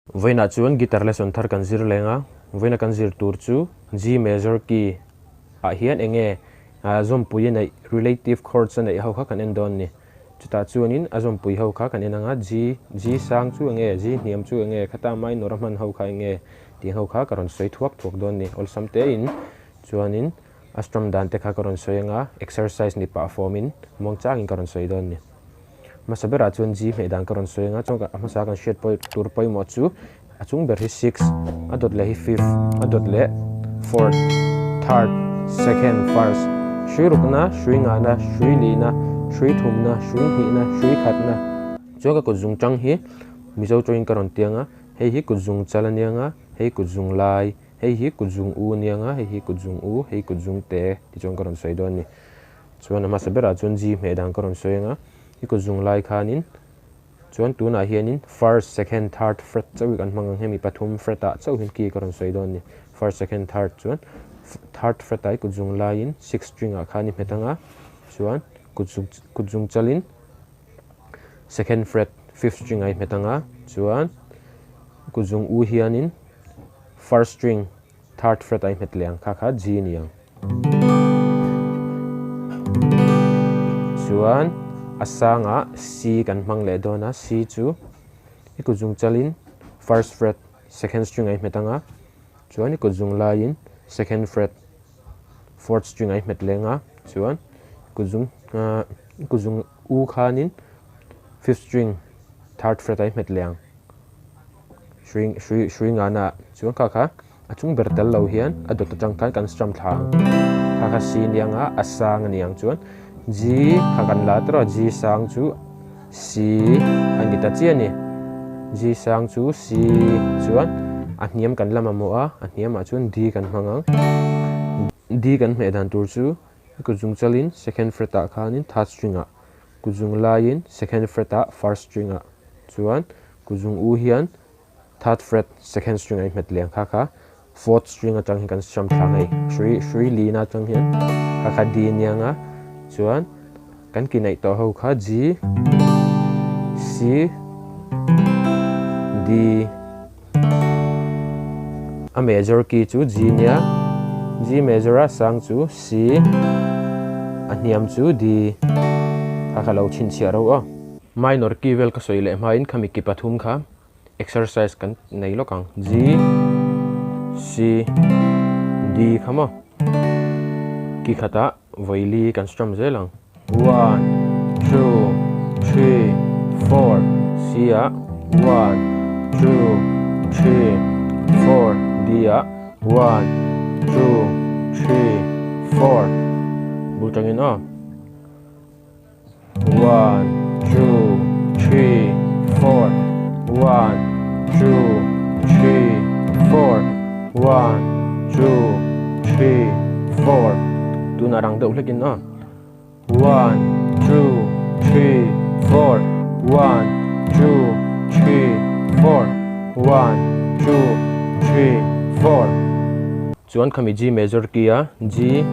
Vawiinah chuan guitar lesson thar kan zir leng a, vawiina kan zir tur chu G major key ah hian eng nge zawmpui a neih, relative chords a neih ho kha kan en dawn a ni. Chutah chuanin a zawmpui ho kha kan en ang a, G, G sang chu eng nge, G hniam chu eng nge, khata minor a hman ho kha eng nge tih ho kha ka rawn sawi thuak thuak dawn a ni. Awlsam tein chuanin a strum dan te kha ka rawn sawi ang a, exercise ni pah fawmin muangchangin ka rawn sawi dawn a ni. Hmasa berah chuan G hmeh dan ka rawn sawi ang a, chuan a hmasa kan hriat pawh tur pawimawh chu a chung ber hi six, a dawt leh hi fifth, a dawt leh fourth, third, second, first, hrui rukna, hrui ngahna, hrui lihna, hrui thumna, hrui hnihna, hrui khatna. Chuan ka kut zung tang hi Mizo tawngin ka rawn tiang a, hei hi kut zung chal a nia nga, hei kut zung lai, hei hi kut zung u a nia nga, hei hi kut zung u, hei kut zung te ti chuan ka rawn sawi dawn a ni. Chuan a hmasa berah chuan G hmeh dan ka rawn sawi ang a, i kut zung lai khanin chuan tunah hianin first, second, third fret chauh hi kan hmang ang hemi pathum fret ah chauh hian key ka rawn sawi dawn a ni. First, second, third chuan third fret ah i kut zung laiin sixth string ah khan i hmet ang a, chuan kut zung kut zung chalin second fret fifth string ah i hmet ang a, chuan kut zung u hianin first string Third fret a i hmet leh ang kha kha G ni ang. Chuan a sangah C kan hmang leh dawn a, C chu i kut zung chalin first fret second string a i hmet ang a, chuan i kut zung laiin second fret fourth string a i hmet leh ang a, chuan kut zung ah kut zung u khanin fifth string third fret a i hmet leh ang. Hrui hrui hrui ngana chuan kha kha a chung ber tel lo hian a dawt atang khan kan strum thla ang kha kha C ni anga a sang a ni ang chuan G kha kan la tawh a G sang chu C a ni ta chiah a ni G sang chu C chuan a hniam kan la mamawh a a hniamah chuan D kan hmang ang D kan hmeh dan tur chu kut zung chalin second fret ah khanin third string ah kut zung laiin second fret ah first string ah chuan Kuzung u hian third fret second string a inhmet leh ang kha kha fourth string atang hian kan strum thla ang hei hrui hrui lina atang hian kha kha D ania ang a chuan kan ki neih tawh ho kha G C D a major key chu G ania G major a sang chu C a hniam chu D kha kha lo chhinchhiah reuh aw. Minor key vel ka sawi leh hmain khami ki pathum kha exercise kan nei lawk ang. G, C, D kha maw? Ki khatah vawi li kan strum zel ang. One, two, three, four, C ah one, two, three, four, D ah one, two, three, four bul tangin aw. One, two, three, four. One, two, three, four. One, two, three, four. Tunah rang deuh hlekin aw. One, two, three, four. One, two, three, four. One, two, three, four. Chuan khami G major key a G,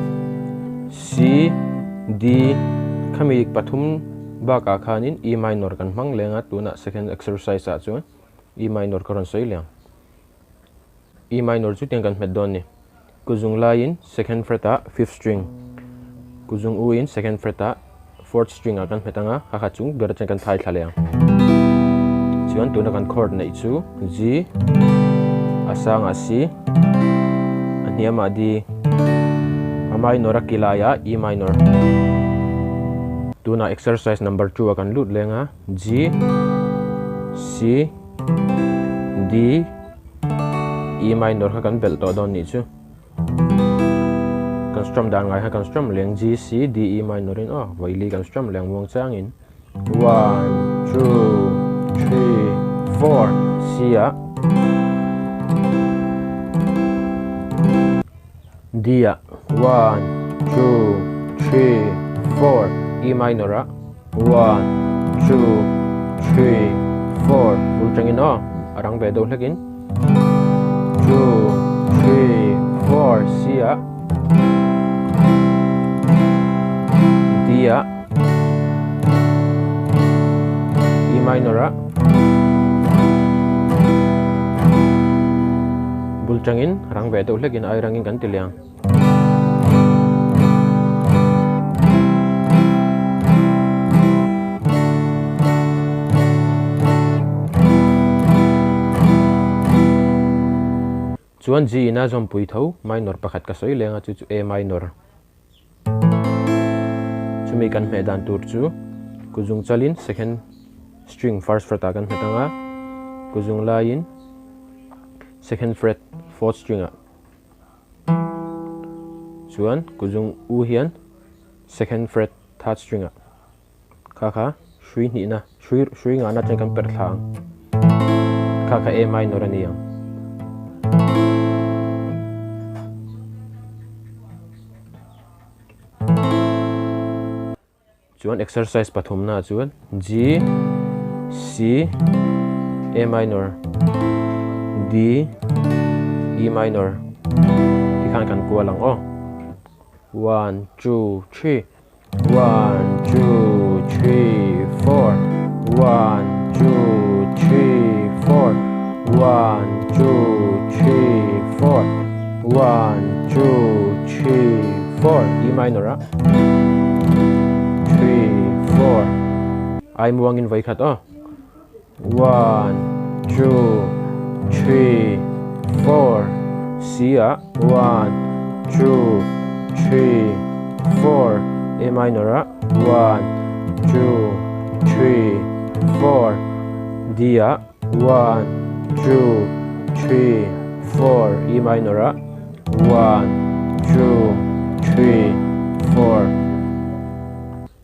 C, D khami pathum bakah khanin E minor kan hmang leng a tunah second exercise ah chuan E minor ka rawn sawi leh ang. E minor chu tiang kan hmet dawn a ni. Kuzung laiin second fret ah fifth string, kuzung u in second fret ah fourth string ah kan hmet ang a, kha kha chung ber atang kan thai thla leh ang. Chuan tuna kan chord neih chu G, a sangah C, a hniamah D, a minor a ki laiah E minor. Tunah exercise number 2 ah kan lut leng a, G, C, D, E minor kha kan belh tawh dawn nih chu. Kan strum dan ngai kha kan strum leng G C D E minor in aw vawi li kan strum leng muang changin one two three four C ah D ah one two three four E minor ah one two three four bul tangin aw a rang ve deuh hlekin two three four C ah D ah E minor ah. atangin rang ve deuh hlekin ai rangin kan ti leh ang. Chuan G ina zawmpui tho minor pakhat ka sawi leng a chu chu A minor. Chumi kan hmeh dan tur chu kuzung chalin second string first fret ah kan hmet ang a, kuzung laiin second fret fourth string ah chuan kuzung u hian second fret third string ah kha kha hrui hnihna hrui hrui ngahna chuan kan perh thla ang kha kha A minor a ni ang. Chuan exercise pathumna chuan G, C, A minor, D, E minor tikhan kan kual ang aw. One, two, three. One, two, three, four. One, two, three, four. One, two, three, four. One, two, three, four. E minor a. Three, four. Ai muangin vawi khat aw. One, two, three, four. C ah one, two, three, four. A minor ah one, two, three, four. D ah one, two, three, four. E minor ah one, two, three, four.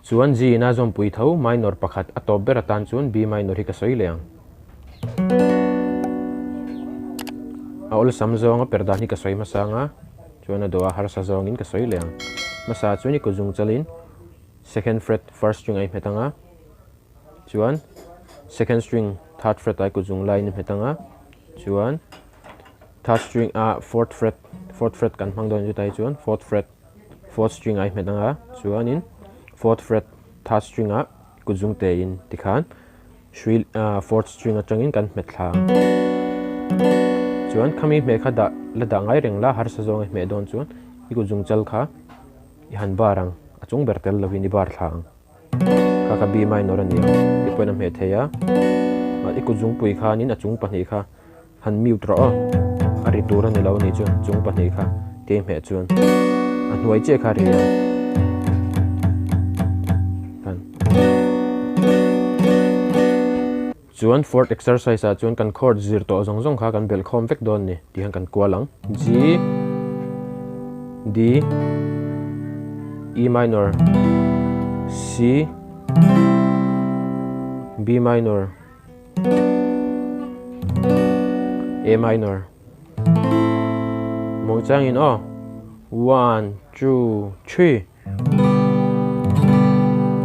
Chuan G ina zawmpui tho minor pakhat a tawp ber atan chuan B minor hi ka sawi leh ang. A awlsam zawnga per dan hi ka sawi hmasa ang a, chuan a dawh a harsa zawngin ka sawi leh ang. Hmasa chuan i kut zung chalin second fret first string a i hmet ang a, chuan second string third fret ah i kut zung laiin i hmet ang a, chuan third string ah fourth fret fourth fret kan hmang dawn chutah hi chuan fourth fret fourth string ah i hmet ang a, chuanin fourth fret third string ah kut zung tein tikhan hrui fourth string atangin kan hmet thla ang. Chuan khami hmeh kha dah la dah ngai reng la harsa zawng i hmeh dawn chuan i kut zung chal kha i han bar ang a chung ber tel lovin i bar thla ang. Kha kha B minor a ni ang tih pawhin a hmeh thei a, i kut zungpui khanin a chung pahnih kha Han mute rawh aw. A ri tur a ni lo anih chu chung pahnih kha kei hmeh chuan a hnuai chiah kha a ri ang. Kan. Chuan fourth exercise ah chuan kan chord zir tawh zawng zawng kha kan belh khawm vek dawn ni tih hian kan kual ang. G D E minor C B minor A minor Muang changin aw One, two, three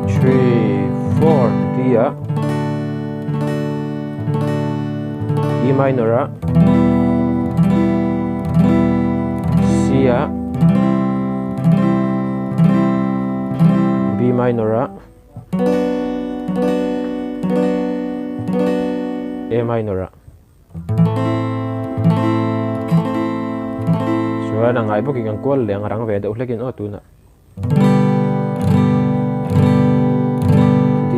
Three, four D ah E minor ah C ah B minor ah A minor ah chuan a ngai bawkin kan kual leh ang a rang ve deuh hlekin aw tunah D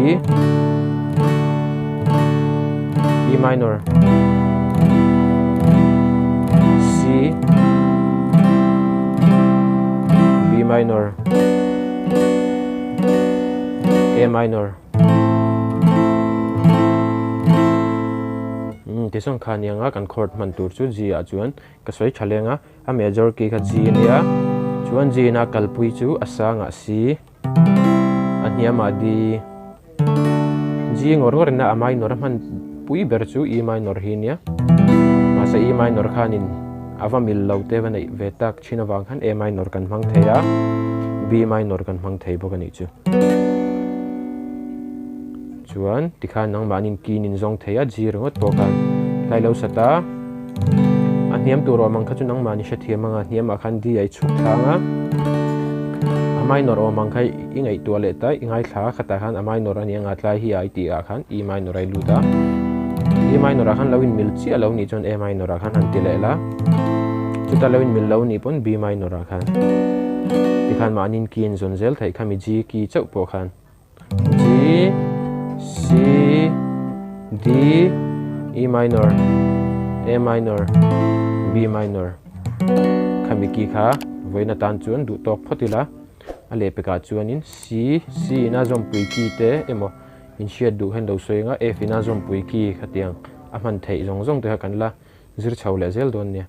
E minor C B minor A minor umm tichuan kha nia nga kan chord hman tur chu G ah chuan ka sawi tha leng a a major key kha G ania chuan G ina kalpui chu a sangah C a hniamah D G ngawr ngawr ina a minor a hman pui ber chu E minor hi ania mahse E minor khanin a va mil lo te va neih ve tak thin avang khan A minor kan hmang thei a B minor kan hmang thei bawk a nih chu. Chuan tikhan nangmahni kin in zawng thei a G ringawt pawh khan hlai lo sat a a hniam tur awm ang kha chu nangmahni hrethiam ang a hniamah khan D a i chhuk thlang a a minor awm ang kha i ngaihtuah leh ta i ngaithla a khatah khan a minor a nia nga tlai hi a i tih ah khan E minor a i lut a E minor ah khan lo in mil chiah lo nih chuan A minor ah khan han ti leh la. Chuta lo in mil lo nih pawn B minor ah khan tikhan mahni in key in zawn zel theih khami G key chauh pawh khan G, C, D, E minor, A minor, B minor khami key kha vawiin atan chuan duh tawk phawt ila a lehpekah chuanin C, C ina zawmpui key te emaw inhriat duh hian lo sawi anga F ina zawmpui key khatiang a hman theih zawng zawng te kha kan la zir chho leh zel dawn nia.